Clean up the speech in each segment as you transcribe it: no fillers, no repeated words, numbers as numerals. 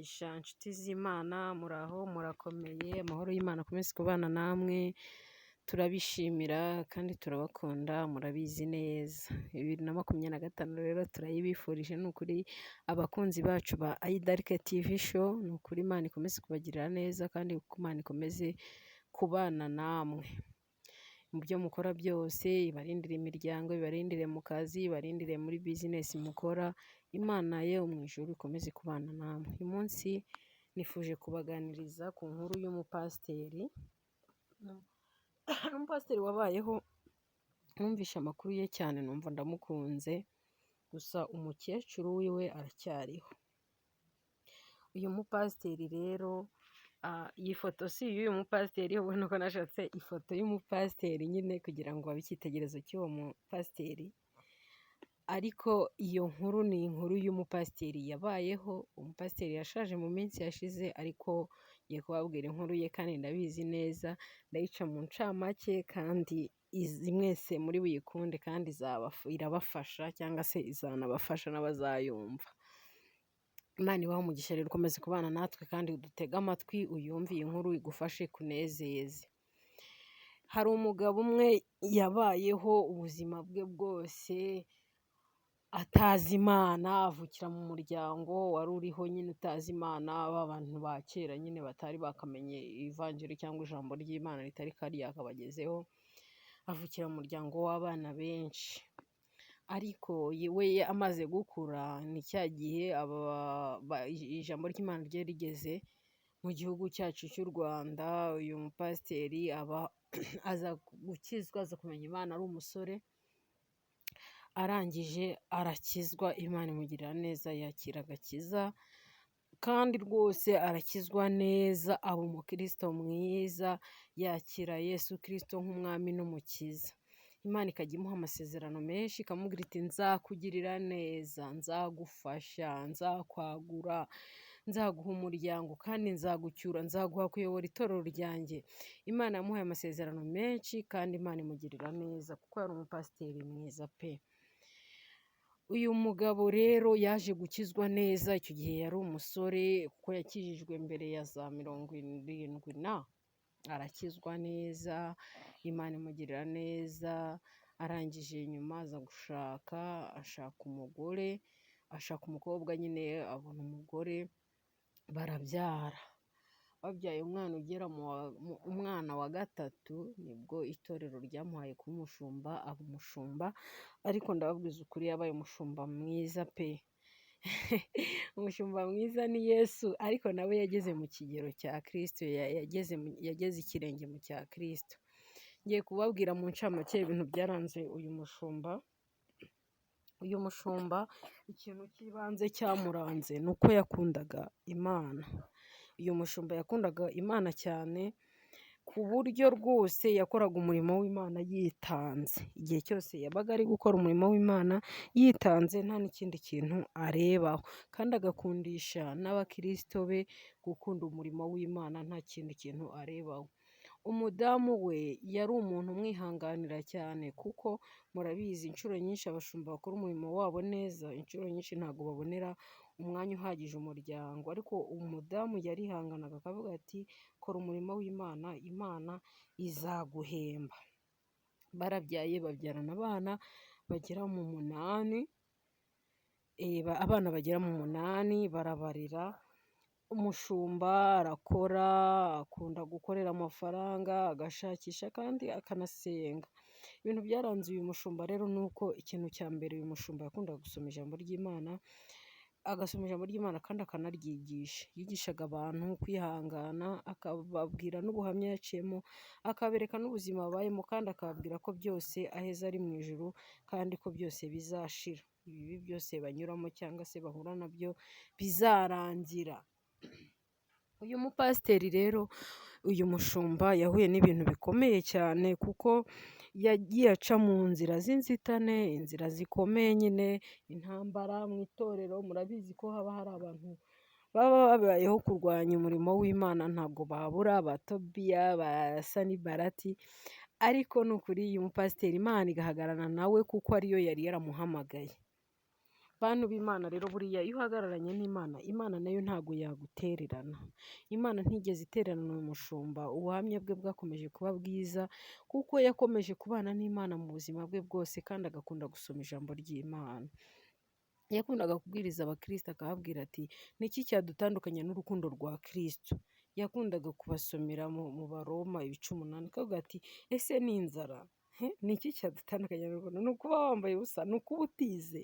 Umugisha nshuti z'Imana, muraho murakomeye, amahoro y'Imana akomeze kubana namwe, turabishimira kandi turabakunda murabizi neza. 2025 rero turayibifurije ni ukuri, abakunzi bacu ba Idarike TV show, ni ukuri Imana ikomeze kubagirira neza kandi Imana ikomeze kubana namwe. Mu byo mukora byose, ibarindire imiryango, ibarindire mu kazi, ibarindire muri bizinesi mukora, Imana yo mu ijuru ikomeze kubana namwe. Uyu munsi nifuje kubaganiriza ku nkuru y'umupasiteri, umupasiteri wabayeho, numvishe amakuru ye cyane numva ndamukunze, gusa umukecuru wiwe aracyariho. Uyu mupasiteri rero, iyi foto si iy'uyu mupasiteri, ubona ko nashatse ifoto y'umupasiteri nyine kugira ngo abe icyitegererezo cy'uwo mupasiteri, ariko iyo nkuru ni inkuru y'umupasiteri yabayeho, umupasiteri yashaje mu minsi yashize ariko ngiye kubabwira inkuru ye kandi ndabizi neza, ndayica mu ncamake kandi izi mwese muri buyikunde kandi irabafasha cyangwa se izanabafasha n'abazayumva. Imana ibahe umugisha rero ukomeze kubana natwe kandi udutege amatwi uyumve iyi nkuru igufashe ikunezeze. Hari umugabo umwe yabayeho ubuzima bwe bwose atazi Imana, avukira mu muryango wari uriho nyine utazi Imana, ba bantu ba kera nyine batari bakamenye ivanjiri cyangwa ijambo ry'Imana ritari ryakabagezeho, avukira mu muryango w'abana benshi. Ariko we amaze gukura ni cya gihe ijambo ry'Imana ryari rigeze mu gihugu cyacu cy'u Rwanda, uyu mupasiteri aba aza gukizwa, aza kumenya Imana ari umusore, arangije arakizwa, Imana imugirira neza yakira agakiza kandi rwose arakizwa neza, aba umukristo mwiza, yakira Yesu Kristo nk'umwami n'umukiza. Imana ikajya imuha amasezerano menshi, ikamubwira iti nzakugirira neza, nzagufasha, nzakwagura, nzaguha umuryango kandi nzagucyura, nzaguha kuyobora itorero ryanjye. Imana yamuhaye amasezerano menshi kandi Imana imugirira neza kuko yari umupasiteri mwiza pe. Uyu mugabo rero yaje gukizwa neza, icyo gihe yari umusore kuko yakijijwe mbere ya za 70 na, arakizwa neza, Imana imugirira neza, arangije nyuma aza gushaka, ashaka umugore, ashaka umukobwa nyine abona umugore, barabyara. Babyaye umwana ugera umwana wa gatatu, nibwo itorero ryamuhaye kuba umushumba, aba umushumba, ariko ndababwiza ukuri yabaye umushumba mwiza pe. Umushumba mwiza ni Yesu, ariko nawe yageze mu kigero cya Kristo, yageze ikirenge mu cya Kristo. Ngiye kubabwira mu ncamake ibintu byaranze uyu mushumba. Uyu mushumba ikintu cy'ibanze cyamuranze ni uko yakundaga Imana. Uyu mushumba yakundaga Imana cyane ku buryo rwose yakoraga umurimo w'Imana yitanze. Igihe cyose yabaga ari gukora umurimo w'Imana yitanze nta n'ikindi kintu arebaho, kandi agakundisha n'abakirisito be gukunda umurimo w'Imana nta kindi kintu arebaho. Umudamu we yari umuntu umwihanganira cyane kuko murabizi inshuro nyinshi abashumba bakora umurimo wabo neza, inshuro nyinshi ntabwo babonera umwanya uhagije umuryango, ariko umudamu yarihanganaga akavuga ati kora umurimo w'Imana, Imana izaguhemba. Barabyaye babyarana abana bagera mu 8, abana bagera mu 8 barabarera, umushumba arakora, akunda gukorera amafaranga, agashakisha kandi akanasenga. Ibintu byaranze uyu mushumba rero ni uko ikintu cya mbere uyu mushumba yakundaga gusoma ijambo ry'Imana, agasoma ijambo ry'Imana kandi akanaryigisha. Yigishaga abantu kwihangana, akababwira n'ubuhamya yaciyemo, akabereka n'ubuzima babayemo kandi akababwira ko byose aheza ari mu ijuru kandi ko byose bizashira. Ibibi byose banyuramo cyangwa se bahura nabyo bizarangira. Uyu mupasiteri rero, uyu mushumba yahuye n'ibintu bikomeye cyane kuko yagiye aca mu nzira z'inzitane, inzira zikomeye nyine, intambara mu itorero, murabizi ko haba hari abantu baba babayeho kurwanya umurimo w'Imana, ntabwo babura ba Tobiya, ba Sanibalati, ariko ni ukuri uyu mupasiteri Imana igahagararana nawe kuko ariyo yari yaramuhamagaye. Bantu b'Imana rero buriya iyo uhagararanye n'Imana, Imana nayo ntago yagutererana. Imana ntigeze itererana uyu mushumba, ubuhamya bwe bwakomeje kuba bwiza kuko yakomeje kubana n'Imana mu buzima bwe bwose kandi agakunda gusoma ijambo ry'Imana. Yakundaga kubwiriza abakristo akababwira ati ni iki cyadutandukanya n'urukundo rwa Kristo? Yakundaga kubasomera mu Baroma ibice 8, akavuga ati ese ni inzara? Ni iki cyadutandukanya n'urukundo? Ni ukuba wambaye ubusa? Ni ukuba utize?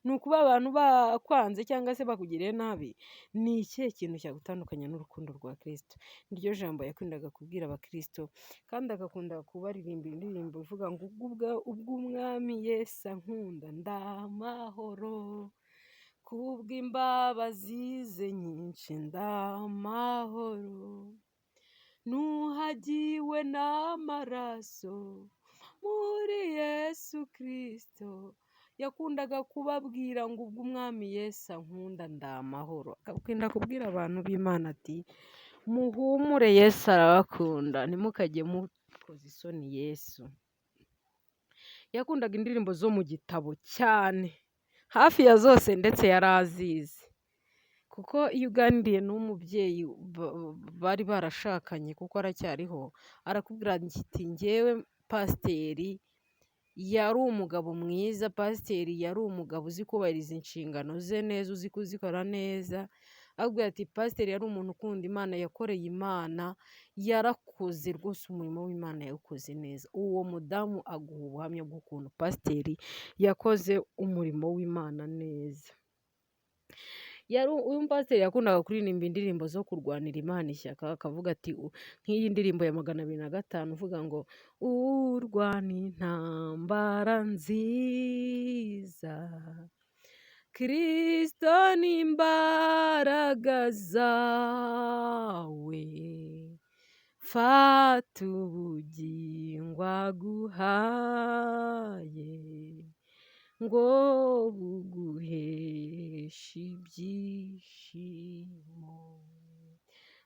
Ni ukuba abantu bakwanze cyangwa se bakugiriye nabi? Ni ikihe kintu cyagutandukanya n'urukundo rwa Kristo? Niryo jambo yakundaga kubwira abakristo, kandi agakunda kubaririmbira indirimbo ivuga ngo ubw'umwami Yesu ankunda ndamahoro, kubw'imbabazi ze nyinshi ndamahoro, nuhagiwe n'amaraso muri Yesu Kristo. Yakundaga kubabwira ngo ubw'umwami Yesu ankunda ndamahoro. Akunda kubwira abantu b'Imana ati muhumure Yesu arabakunda, ntimukajye mukoza isoni Yesu. Yakundaga indirimbo zo mu gitabo cyane, hafi ya zose ndetse yari azizi, kuko iyo uganiriye n'umubyeyi bari barashakanye kuko aracyariho, arakubwira ati njyewe pasiteri yari umugabo mwiza, pasiteri yari umugabo uzi kubahiriza inshingano ze neza, uzi kuzikora neza. Akubwira ati pasiteri yari umuntu ukunda Imana, yakoreye Imana, yarakoze rwose umurimo w'Imana yawukoze neza. Uwo mudamu aguha ubuhamya bw'ukuntu pasiteri yakoze umurimo w'Imana neza. Uyu mupasiteri yakundaga kuririmba indirimbo zo kurwanira Imana ishyaka, akavuga ati nk'iyi ndirimbo ya 205 uvuga ngo urwana intambara nziza, Kristo ni imbaraga zawe, fata ubugingo aguhaye ngo buguheshe ibyishimo.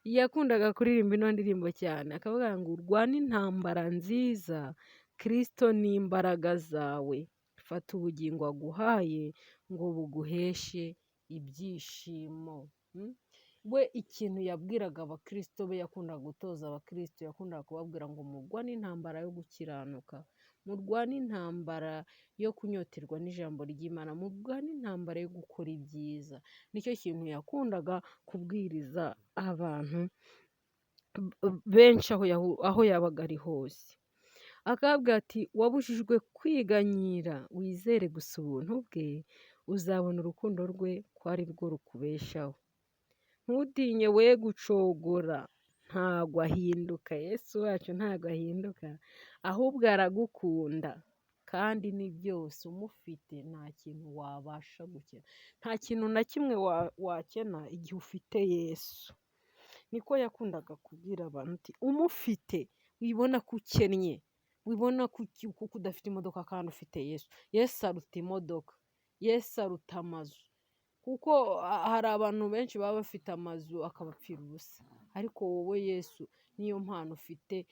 Yakundaga kuririmba ino ndirimbo cyane, akavuga ngo urwane intambara nziza, Kristo ni imbaraga zawe, fata ubugingo aguhaye ngo buguheshe ibyishimo. We ikintu yabwiraga abakristo be, yakundaga gutoza abakristo, yakundaga kubabwira ngo murwane intambara yo gukiranuka, murwane intambara yo kunyoterwa n'ijambo ry'Imana, murwane intambara yo gukora ibyiza. Nicyo kintu yakundaga kubwiriza abantu benshi aho yabaga ari hose. Akababwira ati wabujijwe kwiganyira, wizere gusa ubuntu bwe, uzabona urukundo rwe ko ari rwo rukubeshaho. Ntutinye we gucogora, ntago ahinduka, Yesu wacu ntago ahinduka, ahubwo aragukunda kandi ni byose umufite nta kintu wabasha gukena, nta kintu na kimwe wakena igihe ufite Yesu. Niko yakundaga kubwira abantu ati umufite wibona ko ukennye, wibona ko udafite imodoka kandi ufite Yesu. Yesu aruta imodoka, Yesu aruta amazu, kuko hari abantu benshi baba bafite amazu akabapfira ubusa, ariko wowe Yesu niyo mpano ufite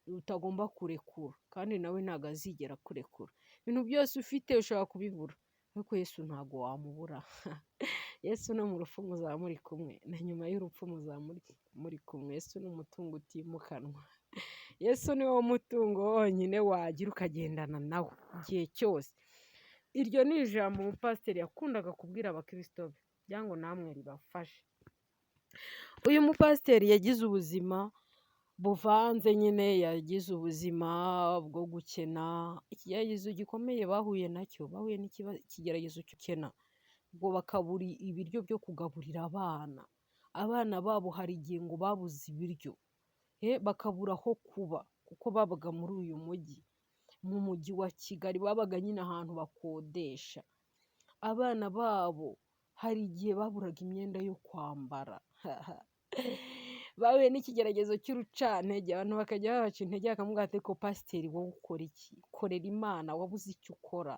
utagomba kurekura, kandi nawe ntabwo azigera akurekura. Ibintu byose ufite ushobora kubibura, ariko Yesu ntabwo wamubura. Yesu no mu rupfu muzaba muri kumwe, na nyuma y'urupfu muzaba muri kumwe. Yesu ni umutungo utimukanwa. Yesu ni wo mutungo wonyine wagira ukagendana nawe igihe cyose. Iryo ni ijambo umupasiteri yakundaga kubwira abakristo be, kugira ngo namwe ribafashe. Uyu mupasiteri yagize ubuzima buvanze nyine, yagize ubuzima bwo gukena, ikigeragezo gikomeye bahuye nacyo, bahuye n'ikigeragezo cyo gukena, ngo bakabura ibiryo byo kugaburira abana. Abana babo hari igihe ngo babuze ibiryo, bakabura aho kuba, kuko babaga muri uyu mujyi, mu mujyi wa Kigali, babaga nyine ahantu bakodesha. Abana babo hari igihe baburaga imyenda yo kwambara. Bahuye n'ikigeragezo cy'urucantege, abantu bakajya babaca intege bakamubwira ati ko pasiteri wowe ukora iki? Korera Imana, wabuze icyo ukora.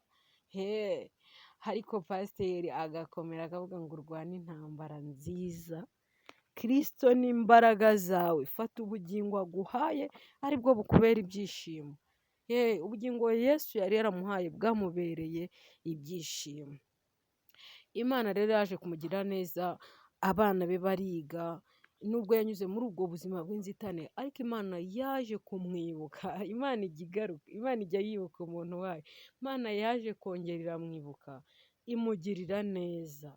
Ariko pasiteri agakomera akavuga ngo urwane intambara nziza, Kristo ni imbaraga zawe, fata ubugingo aguhaye aribwo bukubera ibyishimo. Ubugingo Yesu yari yaramuhaye bwamubereye ibyishimo. Imana rero yaje kumugirira neza, abana be bariga, nubwo yanyuze muri ubwo buzima bw'inzitane, ariko Imana yaje kumwibuka, Imana ijya igaruka, Imana ijya yibuka umuntu wayo, Imana yaje kongera iramwibuka, imugirira neza,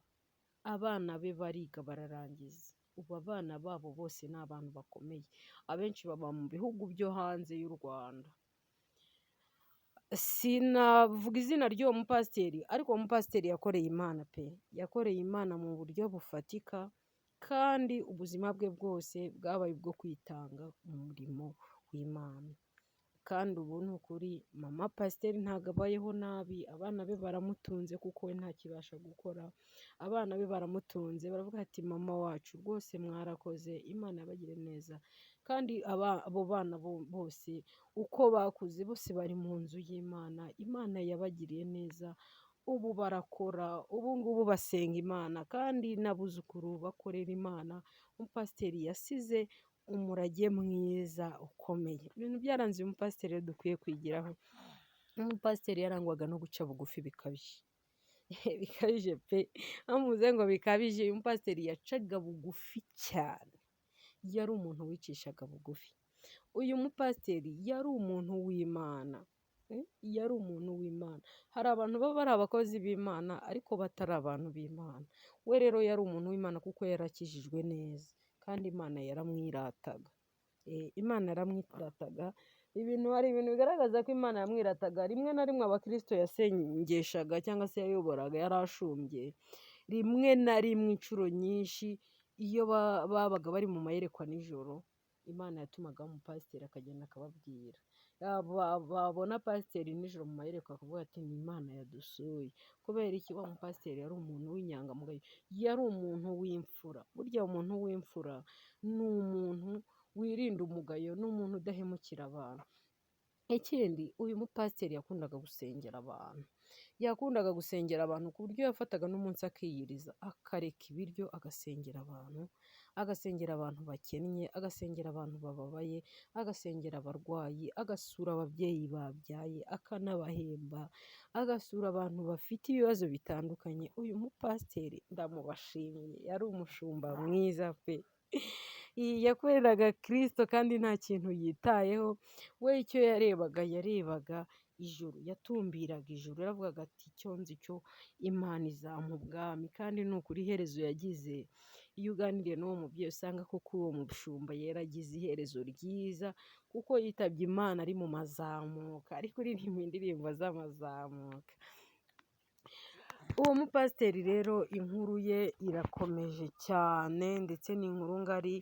abana be bariga bararangiza, ubu abana babo bose ni abantu bakomeye, abenshi baba mu bihugu byo hanze y'u Rwanda. Sinavuga izina ry'uwo mupasiteri, ariko uwo mupasiteri yakoreye Imana pe, yakoreye Imana mu buryo bufatika, kandi ubuzima bwe bwose bwabaye ubwo kwitanga mu murimo w'Imana. Kandi ubu ni ukuri mama pasiteri ntabwo abayeho nabi, abana be baramutunze kuko we ntakibasha gukora, abana be baramutunze baravuga ati mama wacu rwose mwarakoze, Imana yabagiriye neza. Kandi abo bana bose uko bakuze bose bari mu nzu y'Imana, Imana yabagiriye neza, ubu barakora, ubu ngubu basenga Imana, kandi n'abuzukuru bakorera Imana. Umupasiteri yasize umurage mwiza ukomeye. Ibintu byaranze uyu mupasiteri rero dukwiye kwigiraho, umupasiteri yarangwaga no guca bugufi bikabije, bikabije pe, aho mvuze ngo bikabije, uyu mupasiteri yacaga bugufi cyane, yari umuntu wicishaga bugufi. Uyu mupasiteri yari umuntu w'Imana, yari umuntu w'Imana. Hari abantu baba ari abakozi b'Imana ariko batari abantu b'Imana. We rero yari umuntu w'Imana kuko yarakijijwe neza, kandi Imana yaramwirataga. Imana yaramwirataga, ibintu hari ibintu bigaragaza ko Imana yamwirataga, rimwe na rimwe abakristo yasengeshaga cyangwa se yayoboraga yari ashumbye, rimwe na rimwe inshuro nyinshi iyo babaga bari mu mayerekwa nijoro, Imana yatumaga umupasiteri akagenda akababwira. Babona pasiteri nijoro mu mayerekwa akavuga ati ni Imana yadusuye. Kubera iki? Wa mupasiteri yari umuntu w'inyangamugayo, yari umuntu w'imfura. Burya umuntu w'imfura ni umuntu wirinda umugayo, ni umuntu udahemukira abantu. Ikindi uyu mupasiteri yakundaga gusengera abantu, yakundaga gusengera abantu ku buryo yafataga n'umunsi akiyiriza, akareka ibiryo agasengera abantu, agasengera abantu bakennye, agasengera abantu bababaye, agasengera abarwayi, agasura ababyeyi babyaye, akanabahemba, agasura abantu bafite ibibazo bitandukanye. Uyu mupasiteri ndamubashimiye, yari umushumba mwiza pe. Yakoreraga Kristo kandi nta kintu yitayeho, we icyo yarebaga yarebaga ijuru, yatumbiraga ijuru, yaravugaga ati icyo nzi cyo Imana izampa ubwami. Kandi ni ukuri iherezo yagize, iyo uganiriye n'uwo mubyeyi usanga koko uwo mushumba yaragize iherezo ryiza, kuko yitabye Imana ari mu mazamuka, ari kuririmba indirimbo z'amazamuka. Uwo mupasiteri rero inkuru ye irakomeje cyane, ndetse ni inkuru ngari,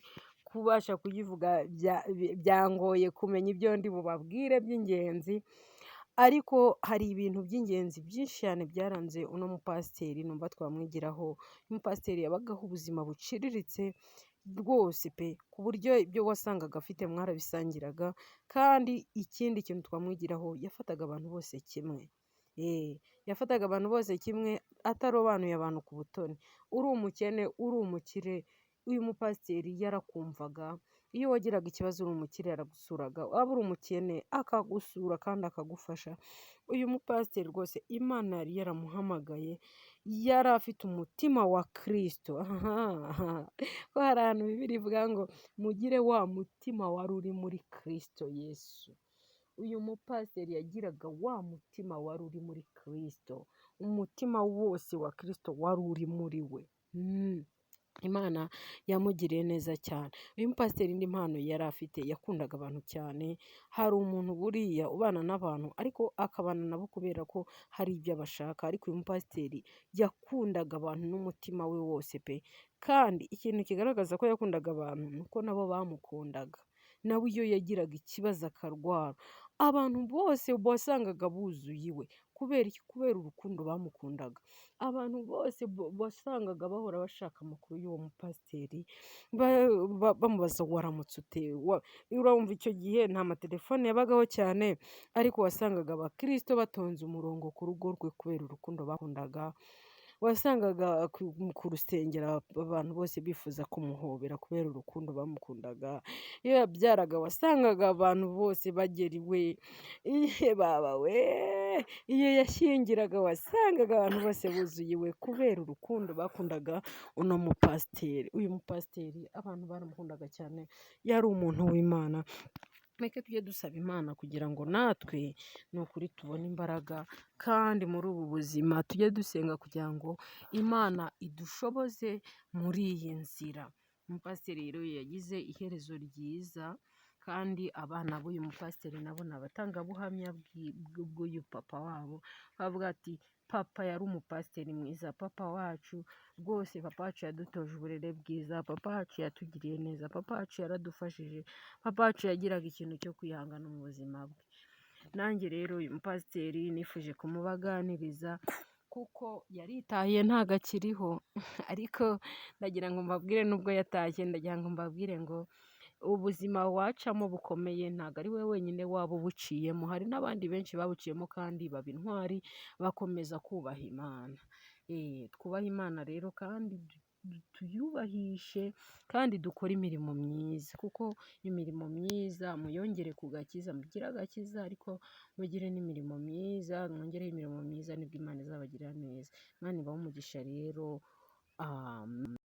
kubasha kuyivuga byangoye kumenya ibyo ndi bubabwire by'ingenzi, ariko hari ibintu by'ingenzi byinshi cyane byaranze uno mupasiteri numva twamwigiraho. Umupasiteri yabagaho ubuzima buciriritse rwose pe, ku buryo ibyo wasangaga afite mwarabisangiraga, kandi ikindi kintu twamwigiraho yafataga abantu bose kimwe. Yafataga abantu bose kimwe atarobanuye abantu ku butoni, uri umukene, uri umukire, uyu mupasiteri yarakumvaga, iyo wagiraga ikibazo uri umukire yaragusuraga, waba uri umukene akagusura kandi akagufasha. Uyu mupasiteri rwose Imana yari yaramuhamagaye, yari afite umutima wa Kristo. Ko hari ahantu Bibiliya ivuga ngo mugire wa mutima wari uri muri Kristo Yesu. Uyu mupasiteri yagiraga wa mutima wari uri muri Kristo, umutima wose wa Kristo wari uri muri we. Imana yamugiriye neza cyane. Uyu mupasiteri indi mpano yari afite, yakundaga abantu cyane. Hari umuntu buriya ubana n'abantu ariko akabana nabo kubera ko hari ibyo abashaka, ariko uyu mupasiteri yakundaga abantu n'umutima we wose pe. Kandi ikintu kigaragaza ko yakundaga abantu ni uko nabo bamukundaga. Nawe iyo yagiraga ikibazo akarwara, abantu bose wasangaga buzuye iwe. Kubera iki? Kubera urukundo bamukundaga. Abantu bose wasangaga bahora bashaka amakuru y'uwo mupasiteri, bamubaza waramutse ute? Urumva icyo gihe nta matelefone yabagaho cyane, ariko wasangaga abakristo batonze umurongo ku rugo rwe kubera urukundo bakundaga. Wasangaga ku rusengero abantu bose bifuza kumuhobera kubera urukundo bamukundaga. Iyo yabyaraga wasangaga abantu bose bagera iwe, baba we! Iyo yashyingiraga wasangaga abantu bose buzuye iwe kubera urukundo bakundaga uno mupasiteri. Uyu mupasiteri abantu baramukundaga cyane, yari umuntu w'Imana. Mureke tujye dusaba Imana kugira ngo natwe ni ukuri tubone imbaraga, kandi muri ubu buzima tujye dusenga kugira ngo Imana idushoboze muri iyi nzira. Umupasiteri rero yagize iherezo ryiza, kandi abana b'uyu mupasiteri nabo ni abatangabuhamya bw'uyu papa wabo, bavuga ati papa yari umupasiteri mwiza, papa wacu rwose, papa wacu yadutoje uburere bwiza, papa wacu yatugiriye neza, papa wacu yaradufashije, papa wacu yagiraga ikintu cyo kwihangana mu buzima bwe. Nanjye rero uyu mupasiteri nifuje kumubaganiriza kuko yaritahiye ntago akiriho, ariko ndagira ngo mbabwire nubwo yatashye, ndagira ngo mbabwire ngo ubuzima wacamo bukomeye ntabwo ari we wenyine waba ubuciyemo, hari n'abandi benshi babuciyemo kandi baba intwari bakomeza kubaha Imana. Twubahe Imana rero kandi tuyubahishe kandi dukore imirimo myiza, kuko imirimo myiza muyongere ku gakiza, mugire agakiza ariko mugire n'imirimo myiza, mwongereho imirimo myiza nibwo Imana izabagirira neza. Imana ibahe umugisha rero, amen.